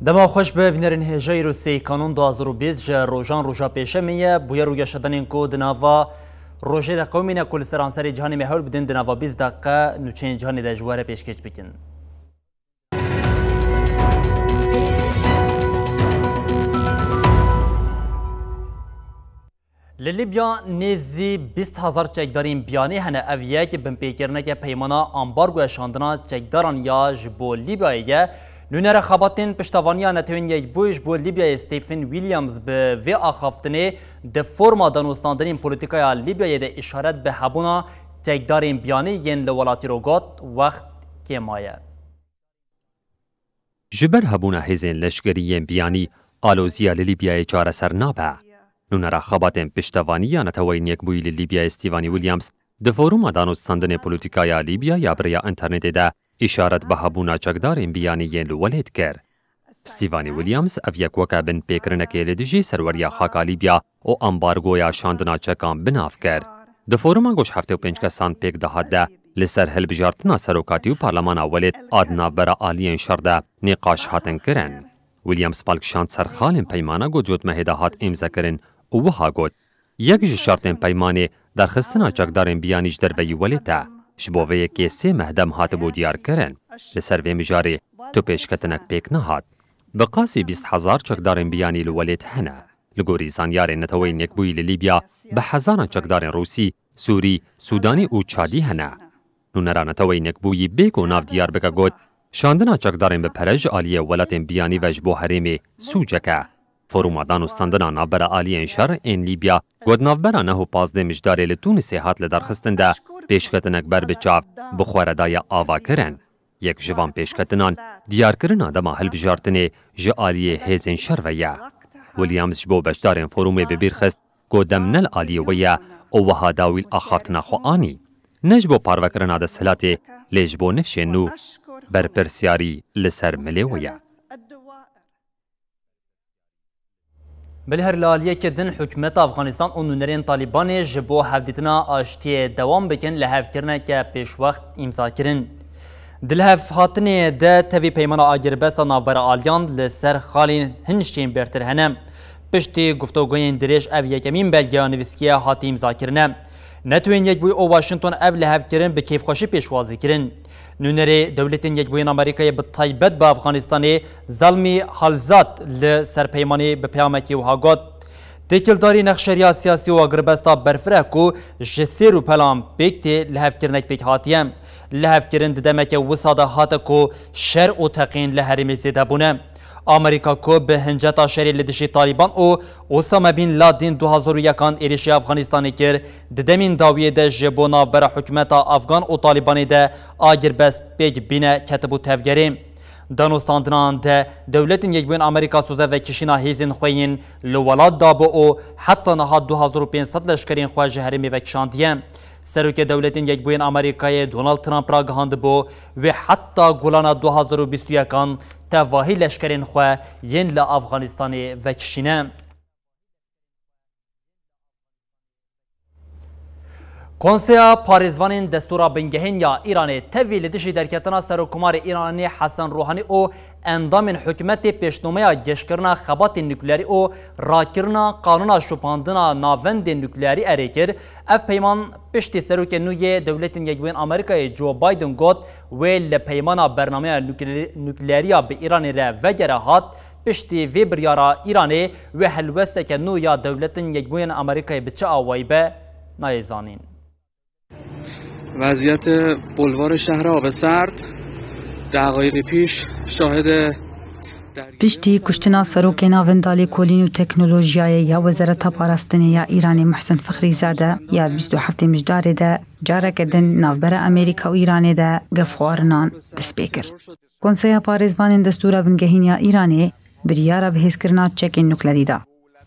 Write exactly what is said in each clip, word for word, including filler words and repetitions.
Dema xweş be, bînerên hêja îro sêyî Kanûn du hazar û bîst ji rojan roja pêşemê ye. Bûyer û geşedanên ku di nava rojê de qewimîne ku li seranserê cîhanê me hewl bidin di nava bîst deqe nûçeyên cîhanê de ji we re pêşkêş bikin. Li Libya nêzî bîst hezar çekdarên biyanî hene. Ev yek binpêkirineke peymana ambargoya şandina çekdaran ya ji bo Libyayê ye. Nûnere xebatên piştevaniya Netewên Yekbûyî ji bo Libyayê Stephen Williams bi vê axaftinê di forma danûstandinên polîtîkaya Libyayê de îşaret bi hebûna çekdarên biyanî yên li welatî re got, wext kêm maye. Ji ber hebûna hêzên leşkerî yên biyanî, aloziya li Lîbyayê çareser nabe. Nûnera xebatên piştevanî ya Neteweyên Yekbûyî li Lîbyayê Stevanie Williams di foruma danûstandinê polîtîka ya Lîbya ya bi rêya înternetê de îşaret bi hebûna çekdarên biyanî yên li welêt kir. Stevanie Williams ev yek weke binpêkirinekê li dijî serweriya xaka Lîbya û ambargoya şandina çekan bi nav kir. Di foruma ku ji heftê û pênc kesan pêk dihat de li ser hilbijartina serokatî û parlemana welêt a di navbera aliyên şer de nîqaş hatin kirin. Williams bal kişand ser xalên peymana ku cotmehê de hat îmzekirin û wiha got, Yek ji şertên peymanê derxistina çekdarên biyanî ji derveyî welêt e. Ji bo vê yekê sê meh dem hatibû diyarkirin. Li ser vê mijarê tu pêşketinek pêk nehat. Bi qasî bîst hezar çekdarên biyanî li welêt hene. Li gorî zanyarên Neteweyên Yekbûyî li Lîbya bi hezaran çekdarên Rûsî, Sûrî, Sûdanî û Çadî hene. Nûnera Neteweyên Yekbûyî bê ku nav diyar bike got, şandina çekdarên bi pere ji aliyê welatên biyanî ve ji bo herêmê sûcek e. Foruma danûstandina navbera aliyên şer ên Lîbya ku di navbera neh û pazdeh Mijdarê li Tûnisê hat lidarxistin de pêşketinek ber bi çav bi xwe re daye avakirin. Yek ji van pêşketinan diyarkirina dema hilbijartinê ji aliyê hêzên şer ve ye. Williams ji bo beşdarên forumê bi bîr xist ku dem ne li aliyê we ye û wiha dawî li axaftina xwe anî. Ne ji bo parvekirina desthilatê, lê ji bo nifşên nû, berpirsiyarî li ser milê we ye. Belê her li aliyeke din hikûmeta Afxanistan û nûnerên Talîbanê ji bo hevdîtina aştiyê dewam bikin, lihevkirineke pêşwext îmza kirin. Di lihevhatinê de tevî peymana agirbesta navbera aliyan li ser xalên hin şên bertir hene. Piştî guftoguyên dirêj ev yekemîn belgeya nivîskî ye hate îmzakirine. Netewên Yekbûyî û Washington ev lihevkirin bi kêfxweşî pêşwazî kirin. Nûnerê Dewletên Yekbûyî yên Amerîkayê bi taybet bi Afxanistanê Zalmî Halzad li ser peymanê bi peyamekî wiha got, Têkildarî nexşeriya siyasî û agirbesta berfireh ku ji sêr û pelan pêk tê lihevkirinek pêk hatiye. Lihevkirin di demeke wisa de hate ku şer û teqîn li herêmê zêde bûne. Amerîka ku bi hinceta şerê li dijî Talîban û Osame Bin Ladin du hazar û yekan êrişî Afxanistanê kir, di demên dawiyê de ji bo navbera hikûmeta Afgan û Talîbanê de agirbest pêk bîne ketibû tevgerê. Danûstandinan de Dewletên Yekbûyên Amerîka soze vekişîna hêzên xwe yên li welat dabû û heta niha du hazar û pênc sed leşkerên xwe ji herêmê vekişandiye. Serokê Dewletên Yekbûyên Amerîkayê Donald Trump ragihandibû, wê heta Gulana du hazar û bîst û yekan tevahî leşkerên xwe yên li Afxanistanê vekişîne. Konseya Parêzvanên Destûra Bingehîn ya Îranê tevî li dijî derketina Serokkomarê Îranê Hesen Ruhanî û endamên hikûmetê pêşnomeya geşkirina xebatên nukleerî û rakirina qanûna şopandina navendên nukleerî erê kir. Ev peyman piştî serokê nû yê Dewletên Yekbûyên Amerîkayê Joe Biden got, wê li peymana bernameya nukle-, nukleeriya bi Îranê re vegere hat, piştî vê biryara Îranê wê helwesteke nû ya Dewletên Yekbûyên Amerîkayê bi çi awayî be, nayê zanîn. وضعیت بلوار شهر آب سرد دقایقی پیش شاهد Piştî kuştina serokê navenda lêkolîn û teknolojiyayê ya Wezareta Parastinê ya Îranê Muhsin Fixrîzade ya bîst û heftê Mijdarê de careke din navbera Amerîka û Îranê de gefxwarinan dest pê kir. Konseya Parêzvanên Destûra Bingehîn ya Îranê biryara bihêzkirina çekên nuklerî da.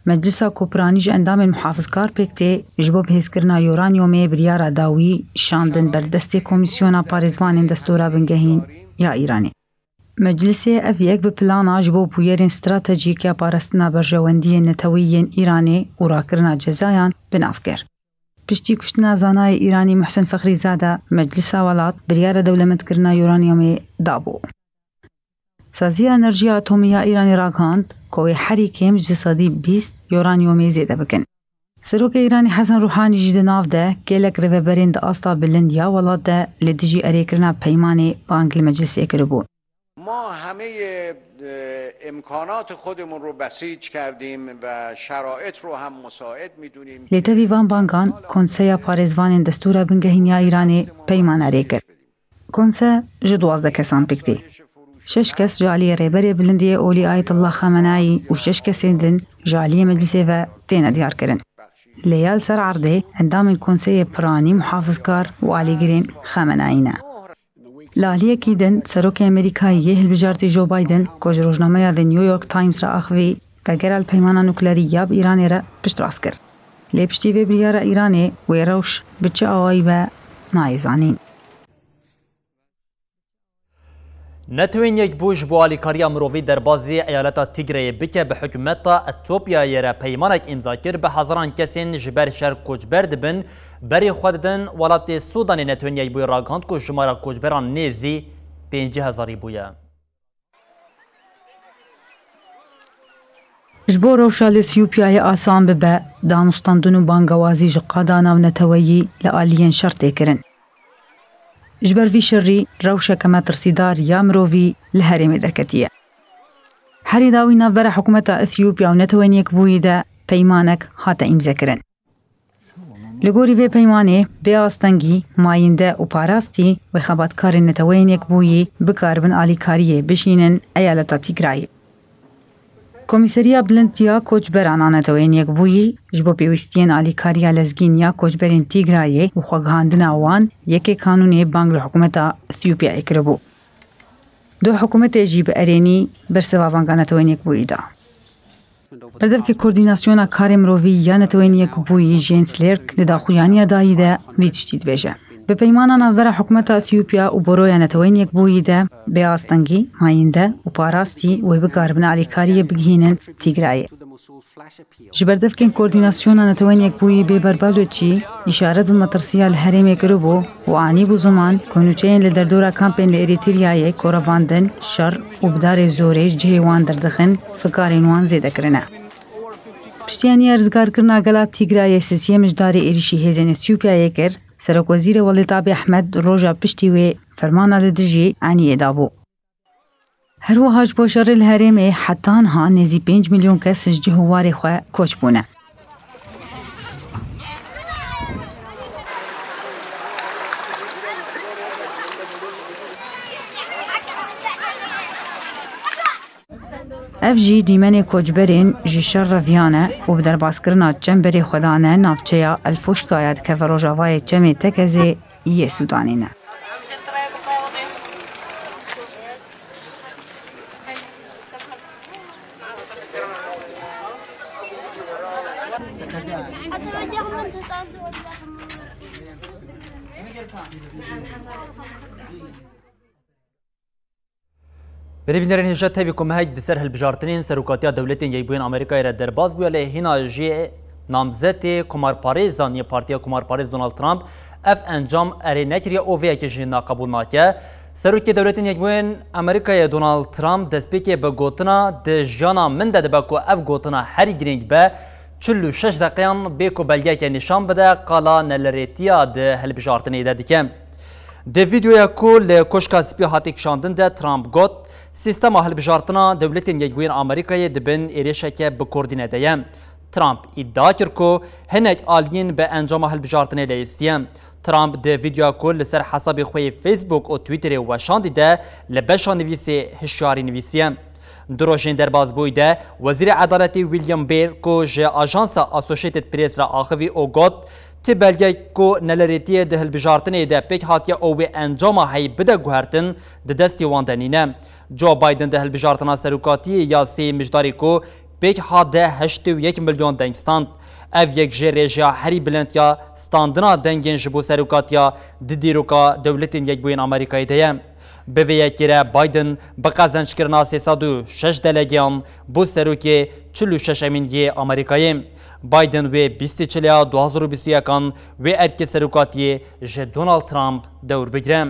Meclisa ku piranî ji endamên muhafizkar pêk tê, ji bo bihêzkirina uranyumê biryara dawî şandin ber destê Komîsyona Parêzvanên Destûra Bingehîn ya Îranê. Meclisê ev yek bi plana ji bo bûyerên stratejîk ya parastina berjewendiyên neteweyî yên Îranê û rakirina cezayan bi nav kir. Piştî kuştina zanayê Îranî Muhsin Fexrîzade, Meclisa Welat biryara dewlemendkirina uranyumê dabû. Saziya Enerjiya Atomî ya Îranê ragihand ku wê herî kêm ji sedî bîst uranyumê zêde bikin. Serokê Îranê Hesen Ruhanî jî di nav de gelek rêveberên di asta bilind ya welat de li dijî erêkirina peymanê bang li meclisê kiribû. ما همهٔ، اه، امکانات خودمون رو بسیج کردیم و شرایط رو هم مساعد می‌دونیم. Lê tevî van bangan Konseya Parêzvanên Destûra Bingehîn ya Îranê peyman erê kir. Konse ji duwazdeh kesan pêk tê. Şeş kes ji aliyê Rêberê Bilindiyê Olî Ayetullah Xamenayî û şeş kesên din ji aliyê Meclisê ve têne diyarkirin. Lê ya li ser erdê endamên Konseyê Piranî muhafizkar û alîgirên Xamenayî ne. Li aliyekî din, Serokê Amerîkayê yê hilbijartî Joe Biden, ku ji rojnameya The New York Times re axivî, vegera li peymana nuklerî ya bi Îranê re piştrast kir. Lê piştî vê biryara Îranê, wê rewş bi çi awayî be, nayê zanîn. Netewên Yekbûyî ji bo alîkariya mirovî derbazî eyaleta Tigrayê bike, bi hikûmeta Etiyopyayê re peymanek îmza kir, bi hezaran kesên ji ber şer koçber dibin, berê xwe didin welatê Sûdanê. Netewên Yekbûyî ragihand ku jimara koçberan nêzî pêncî hezarî bûye. Ji bo rewşa li Etiyopyayê asan bibe, danûstandin û bangewazî ji qada navneteweyî li aliyên şer tê kirin. Ji ber vî şerî rewşeke metirsîdar ya mirovî li herêmê derketiye. Herî dawî navbera hikûmeta Etiyopya û Netewên Yekbûyî de peymanek hate îmzekirin. Li gorî vê peymanê, bê astengî, mayînde û parastî wê xebatkarên Neteweyên Yekbûyî bikaribin alîkariyê bişînin eyaleta Tîgrayê. Komîseriya Bilind ya Koçberan a Neteweyên Yekbûyî ji bo pêwîstiyên alîkariya lezgîn ya koçberên Tîgrayê û xwegihandina wan yekê kanûnê bang li hikûmeta Etiyopyayê kiribû. Du hikûmetê jî bi erênî bersiva banga Netewên Yekbûyî da. Berdevkê Koordînasyona Karê Mirovî ya Netewên Yekbûyî Jens Lerk di daxuyaniya dayî de vî tiştî dibêje. Bi peymana navbera hikûmeta Etiyopya û Boroya Netewên Yekbûyî de bê astengî, mayînde û parastî wê bikaribin alîkariyê bigihînin Tîgrayê. Ji berdevkên Koordînasyona Netewên Yekbûyî Bêber Baloçî îşaret bi metirsiya li herêmê kiribû û anîbû ziman ku nûçeyên li derdora kampên li Erîtreyayê ku revandin, şer û bi darê zorê ji cihê wan derdixin, fikarên wan zêde kirine. Piştiyaniya rizgarkirina gela Tîgrayê sisiyê Mijdarê êrîşî hêzên Etiyopyayê kir, Serokwezîrê Welêt Abiy Ahmed roja piştî wê fermana li dijî Eniyê dabû. Her wiha ji bo şerê li herêmê heta niha nêzî pênc milyon kes ji cih û warê xwe koç bûne. Ev jî dîmenê koçberên ji şer reviyane û bi derbazkirina çemberê xwe dane navçeya El Foşka ya dikeve rojavayê çemê Tekezê yê Sûdanê ne. Berê bînerên hêja tevî ku mehek di ser hilbijartinên serokatiya Dewletên Yekbûyên Amerîkayê re derbas bûye, lê hîna jî namzetê komarparêzan yê Partiya Komarparêz Donald Trump ev encam erê nekiriye û vê yekê jî naqebûl nake. Serokê Dewletên Yekbûyên Amerîkayê Donald Trump destpêkê bi gotina "Di jiyana min de dibe ku ev gotina herî girîng be, çil û şeş deqeyan bê ku belgeyeke nîşan bide, qala nelirêtiya di hilbijartinê de dike." Di vîdeoya ku li Koşka Spî hate kişandin de Trump got, "Sîstema hilbijartina Dewletên Yekbûyên Amerîkayê di bin êrişeke bi koordîne de ye." Trump îdia kir ku hinek aliyên bi encama hilbijartinê leyîstiye. Trump di vîdeoya ku li ser hesabê xwe yê Facebook û Twitterê weşandî de li beşa nivîsê hişyarî nivîsiye. Di rojên derbasbûyî de Wezîrê Edaletê William Barr ku ji ajansa Associated Press re axivî û got, ti belgeyek ku nelerêtiyê di hilbijartinê de pêk hatiye û wê encama heyî bide guhertin, di destê wan de nîne. Joe Biden di hilbijartina serokatiyê ya sê mijdarî ku pêk hat de heştê û yek milyon deng stand. Ev yek ji rêjeya herî bilind ya standina dengên ji bo serokatiya di dîroka Dewletên Yekbûyên Amerîkayê de ye. Bi vê yekê re Biden bi qezenckirina sê sed û şeş delegeyan bû serokê çil û şeşemîn yê Amerîkayê. Biden wê bîstê Çileya du hazar û bîst û yekan wê erkê serokatiyê ji Donald Trump dewr bigire.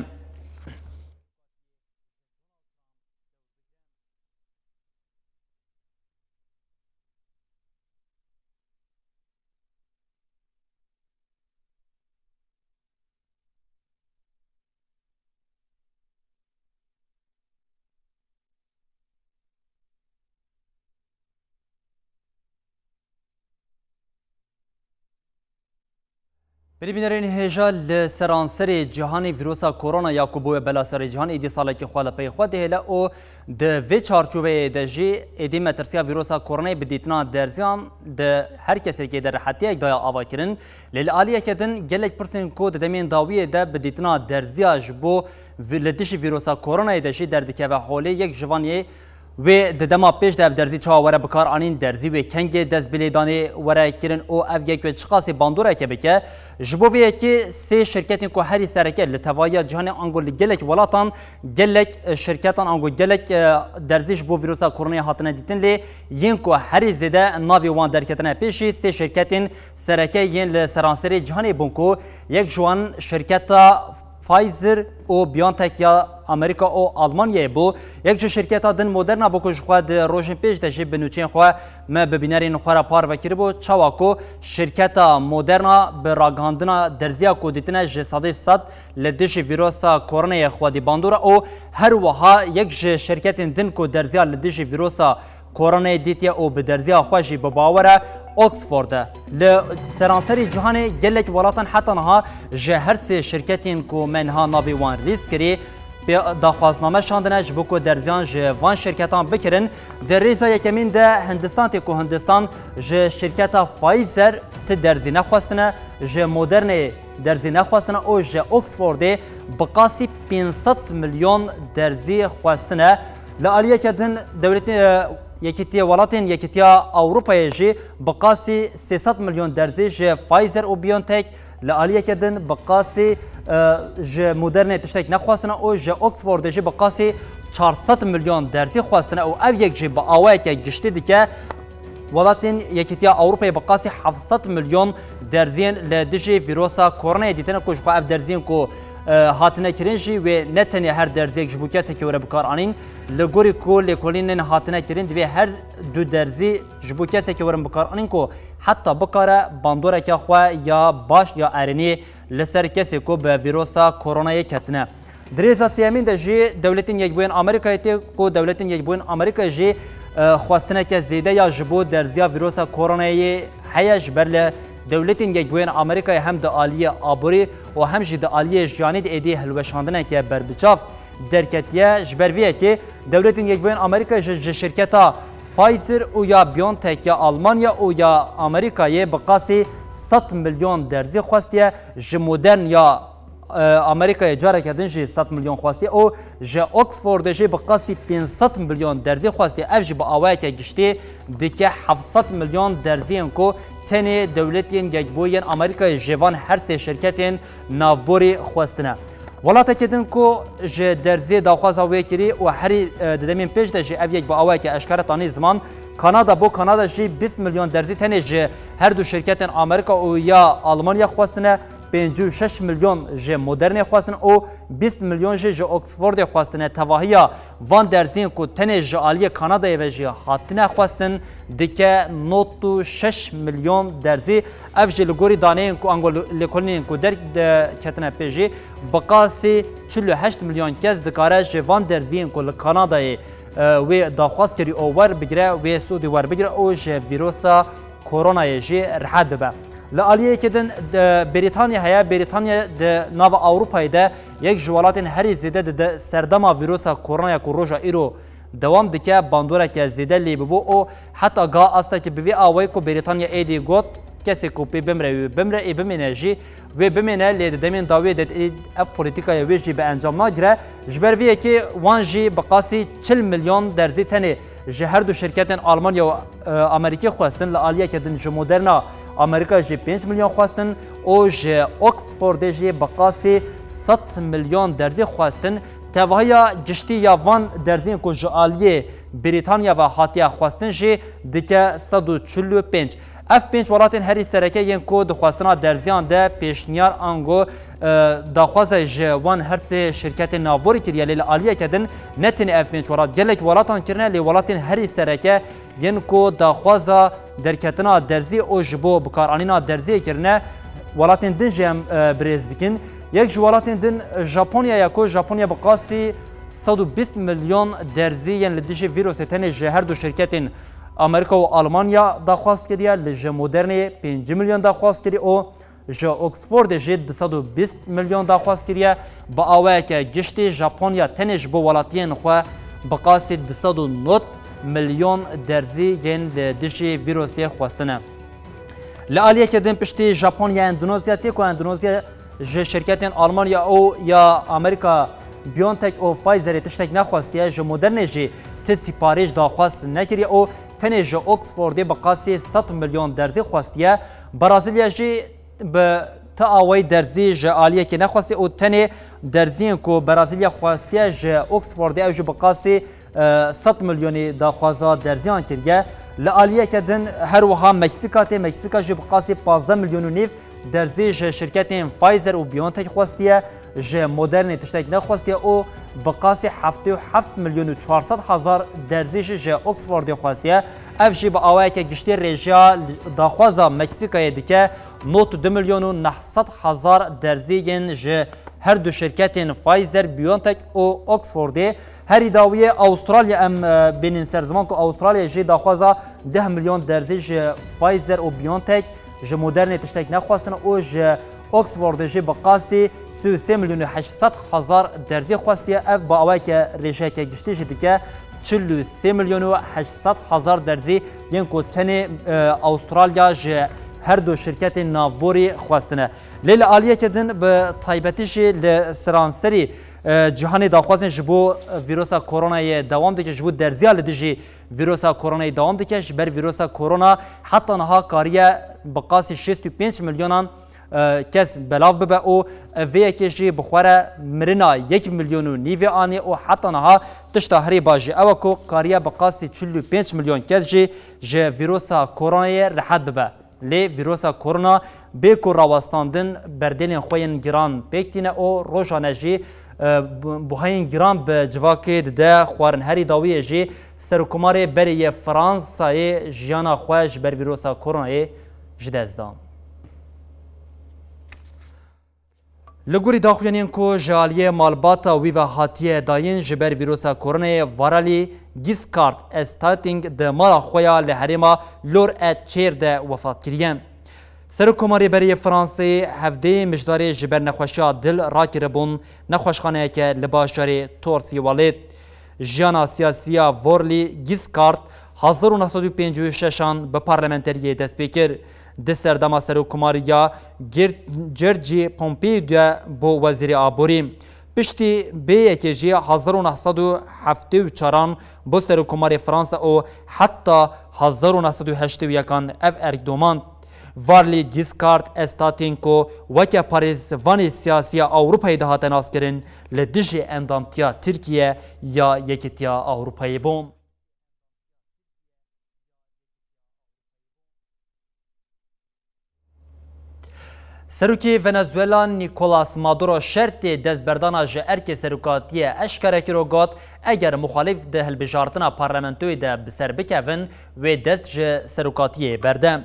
Birî bînerên hêja, li seranserê cîhanê vîrusa korona ya ku bûye bela serê cîhan êdî salekî xwe li pey xwe dihêle û di vê çarçoveyê de jî êdî metirsiya vîrusa koronayê bi dîtina derziyan di her kesekê de rehetiyek daye avakirin. Lê li aliyeke din gelek pirsên ku di demên dawiyê de bi dîtina derziya ji bo vi-, li dijî vîrusa koronayê de jî derdikeve holê, yek ji van yê wê di dema pêş de ev derzî çawa were bikaranîn, derzî wê kengê dest bi lêdanê were kirin û ev yek wê çiqasê bandoreke bike. Ji bo vê yekê sê şirketên ku herî sereke li tevahiya cîhanê ango li gelek welatan gelek, e, şirketan ango gelek, e, derzî ji bo vîrusa koronayê hatine dîtin, lê yên ku herî zêde navê wan derketine pêşî sê şirketên sereke yên li seranserê cîhanê bûn ku yek ji wan şirketa Pfizer û BioNTech ya Amerîka û Almanyayê bû. Yek ji şirketa din Moderna bû ku ji xwe di rojên pêş de jî bi nûçeyên xwe me bi bînerên xwe re parve kiribû. Çawa ku şirketa Moderna bi ragihandina derziya ku dîtine ji sedê sed li dijî vîrusa koronayê xwedî bandor e û her wiha yek ji şirketên din ku derziya li dijî vîrusa koronayê dîtiye û bi derziya xwe jî bi bawer e Oxford e. Li seranserî cîhanê gelek welatan heta niha ji her sê şirketên ku me niha navê wan rîz kirî, pê daxwazname şandine ji bo ku derziyan ji van şirketan bikirin. Di rêza yekemîn de Hindistan tê ku Hindistan ji şirketa Pfizer ti derzî nexwestine, ji Modernê derzî nexwestine û ji Oxfordê bi qasî pênc sed milyon derzî xwestine. Li aliyeke din dewletê, e, Yekîtiye Welatên Yekîtiya Ewropayê jî bi qasî sê sed milyon derzî ji Pfizer û BioNTech, li aliyeke din bi qasî, e, ji Modernê tiştek nexwestine û ji Oxfordê jî bi qasî çar sed milyon derzî xwestine û ev yek jî bi awayeke giştî dike Welatên Yekîtiya Ewropayê bi qasî heft sed milyon derziyên li dijî vîrosa koronayê dîtine ku ji xwe ev derziyên ku, e, hatine kirin jî wê ne tenê her derziyek ji bo kesekê were bikaranîn. Li gorî ku lêkolînên hatine kirin divê her du derzî ji bo kesekê werin bikaranîn ku heta bikare bandoreke xwe ya baş ya erênî li ser kesê ku bi vîrosa koronayê ketine. Di rêza sêyemîn de jî Dewletên Yekbûyên Amerîkayê tê ku Dewletên Yekbûyên Amerîkayê jî, e, xwestineke zêde ya ji bo derziya vîrosa koronayê heye, ji ber li Dewletên Yekbûyên Amerîkayê hem di aliyê aborî û hem jî di aliyê jiyanî de êdî hilweşandineke berbiçav derketiye. Ji ber vê yekê Dewletên Yekbûyên Amerîkayê ji, ji şirketa Pfizer û ya BioNTech ya Almanya û ya Amerîkayê bi qasî sed milyon derzî xwestiye, ji Modern ya e, Amerîkayê careke din jî sed milyon xwestiye û ji Oxfordê jî bi qasî pênc sed milyon derzî xwestiye. Ev jî bi awayeke giştî dike heft sed milyon derziyên ku tenê Dewletên Yekbûyên Amerîkayê ji van her sê şirketên navborî xwestine. Welatekî din ku ji derziyê daxwaza wê kirî û herî, e, di demên pêş de jî ev yek bi awayeke eşkere tanî ziman, Kanada bû. Kanada jî bîst milyon derzî tenê ji her du şirketên Amerîka û ya Almanya xwestine. Pêncî û şeş milyon ji Modernê xwestin û bîst milyon jî ji Oxfordê xwestine. Tevahiya van derziyên ku tenê ji aliyê Kanadayê ve jî hatine xwestin, dike nod û şeş milyon derzî. Ev jî li gorî daneyên ku ango li-, lêkolînên ku der-, de-, ketine pê jî bi qasî çil û heşt milyon kes dikare ji van derziyên ku li Kanadayê, e, wê daxwaz kirî û werbigire, wê sûdî werbigire û ji vîrosa koronayê jî rehet bibe. Li aliyekê din, de, Brîtanya heye. Brîtanya di nava Ewropayê de yek ji welatên herî zêde di de serdema vîrosa koronaya ku roja îro dewam dike, bandoreke zêde lê bibû û heta ga asta ki bi vî awayî ku Brîtanya êdî got, kesê ku pê bimre wê bimre, ê bimîne jî wê bimîne, lê di demên dawiyê de ev polîtîkaya wê jî bi encam nagire. Ji ber vê yekê wan jî bi qasî çil milyon derzî tenê ji her du şirketên Almanya û, e, Amerîkî xwestin, li aliyeke din ji Moderna Amerîka jî pênc milyon xwestin û ji Oxfordê jî bi qasî sed milyon derzî xwestin. Tevahiya giştî ya van derziyên ku ji aliyê Brîtanya ve hatiye xwestin jî dike sed û çil û pênc. Ev pênc welatên herî sereke yên ku di xwestina derziyan de pêşniyar ango, e, daxwaza ji wan her sê şirketên navborî kiriye, lê li aliyeke din ne tenê ev pênc welat, gelek welatan kirine, lê welatên herî sereke yên ku daxwaza derketina derzî û ji bo bikaranîna derziyê kirine, welatên din jî em, e, birêz bikin. Yek ji welatên din Japonya ye ku Japonya bi qasî sed û bîst milyon derzî yên li dijî vîrusê tenê ji her du şirketên Amerîka û Almanya daxwaz kiriye, li ji Modernê pêncî milyon daxwaz kiriye û ji Oxfordê jî du sed û bîst milyon daxwaz kiriye. Bi awayeke giştî Japonya tenê ji bo welatiyên xwe bi qasî du sed û nod milyon derzî yên li dijî vîrusê xwestine. Li aliyeke din piştî Japonya, Endonezya tê ku Endonezya ji şirketên Almanya û ya Amerîka BioNTech û Pfizerê tiştek nexwestiye, ji Modernê jî ti sîparîş daxwaz nekiriye û tenê ji Oxfordê bi qasî sed milyon derzî xwestiye. Brazilya jî bi ti awayî derzî ji aliyekê nexwestiye û tenê derziyên ku Brazilya xwestiye ji Oxfordê ew jî bi qasî, e, sed milyonî daxwaza derziyan kiriye. Li aliyeke din her wiha Meksîka tê, Meksîka jî bi qasî pazdeh milyon û nîv derzî ji şirketên Pfizer û BioNTech xwestiye, ji Modernê tiştek nexwestiye û bi qasî heftê û heft milyon û çar sed hezar derzî jî ji Oxfordê xwestiye. Ev jî bi awayeke giştî rêjeya daxwaza Meksîkayê dike nod û du milyon û neh sed hezar derzî yên ji her du şirketên Pfizer, BioNTech û Oxfordê. Herî dawiyê Awustralya em, e, bênin ser ziman ku Awustralya jî daxwaza deh milyon derzî ji Pfizer û BioNTech, ji Modernê tiştek nexwestin û ji Oxfordê jî bi qasî sî û sê milyon û heşt sed hezar derzî xwestiye. Ev bi awayeke rêjeyeke giştî jî dike çil û sê milyon û heşt sed hezar derzî yên ku tenê, e, Awustralya ji her du şirketên navborî xwestine. Lê li aliyeke din bi taybetî jî li seranserî, e, cîhanê daxwazên ji bo vîrusa koronayê dewam dike, ji bo derziya li dijî vîrusa koronayê dewam dike. Ji ber vîrusa korona heta niha kariye bi qasî şêst û pênc milyonan, e, kes belav bibe û vê yekê jî bi xwe re mirina yek milyon û nîvê anî û heta niha tişta herî baş jî ew e ku kariye bi qasî çil û pênc milyon kes jî ji vîrusa koronayê rehet bibe. Lê vîrusa korona bê ku rawestandin berdêlên xwe yên giran pêk tîne û rojane jî, e, bu-, buhayên giran bi civakê dide xwarin. Herî dawiyê jî Serokkomarê berê yê Fransayê jiyana xwe ji ber vîrusa koronayê ji dest da. Li gorî daxuyaniyên ku ji aliyê malbata wî ve hatiye dayîn, ji ber vîrusa koronayê Varalî Giscard Estaing di mala xwe ya li herêma Lor et Cher de wefat kiriye. Serokkomarê berê yê Fransayê hevdeyê Mijdarê ji ber nexweşiya dil rakiribûn nexweşxaneyeke li bajarê Torsî welêt. Jiyana siyasî ya Vorlî Giscard hezar û neh sed û pêncî û şeş an bi parlamenteriyê dest pê kir. Di serdema serokkomarî ya Gir-, Giorgi Pompei de bû wezîrê aborî. Piştî bê yekê jî hezar û neh sed û heftê û çar an bû serokkomarê Fransa û heta hezar û neh sed û heştê û yek an ev erk domand. Varlî Giscard Estaing ku weke parêzvanê siyasî ya Ewropayê dihate naskirin, li dijî endamtiya Tirkiye ya Yekîtiya Ewropayê bû. Serokê Venezuela Nicolas Maduro şertê destberdana ji erkê serokatiyê eşkere kir û got, eger muxalîf di hilbijartina parlamentoyê de bi ser bikevin, wê dest ji serokatiyê berde.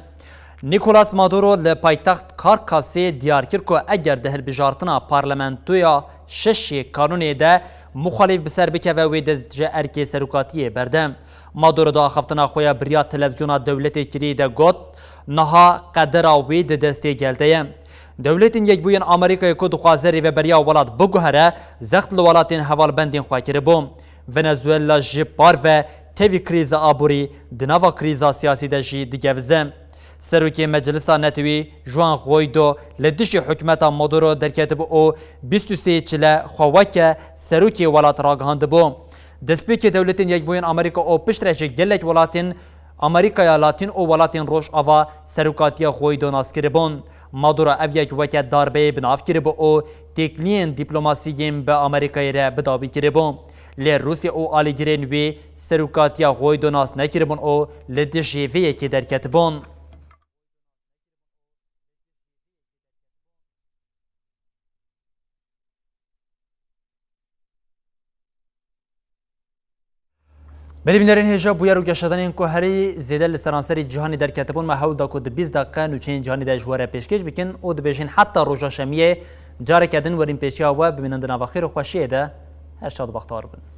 Nicolas Maduro li paytext Caracasê diyar kir ku eger di hilbijartina parlamentoya şeşê kanûnê de muxalîf bi ser bikeve, wê dest ji erkê serokatiyê berde. Maduro di axaftina xwe ya bi riya televîzyona dewletê kirî de got, niha qedera wî di destê gel de ye. Dewletên Yekbûyên Amerîkayê ku dixwaze rêveberiya welat biguhere, zext li welatên hevalbendên xwe kiribû. Venezuela ji parve tevî krîza aborî di nava krîza siyasî de jî digevize. Serokê Meclisa Netewî Juan Guaido li dijî hikûmeta Maduro derketibû û bîst û sê çile xwe weke serokê welat ragihandibû. Destpêkê Dewletên Yekbûyî yên Amerîka û piştre jî gelek welatên Amerîkaya Latîn û welatên Rojava serokatiya Guaido nas kiribûn. Maduro ev yek weke darbeyê bi nav kiribû û têkiliyên dîplomasî yên bi Amerîkayê re bi dawî kiribû. Lê Rûsya û alîgirên wê serokatiya Guaido nas nekiribûn û li dijî vê yekê derketibûn. Belê bînerên hêja, bûyer û geşedanên ku herî zêde li seranserî cîhanê derketibûn, me hewl da ku di bîst deqe nûçeyên cîhanê de ji we re pêşkêş bikin û dibêjin heta roja şemiyê careke din werîn pêşiya we, bimînin di nava xêr û xweşiyê de. Her şad û bextewar bin.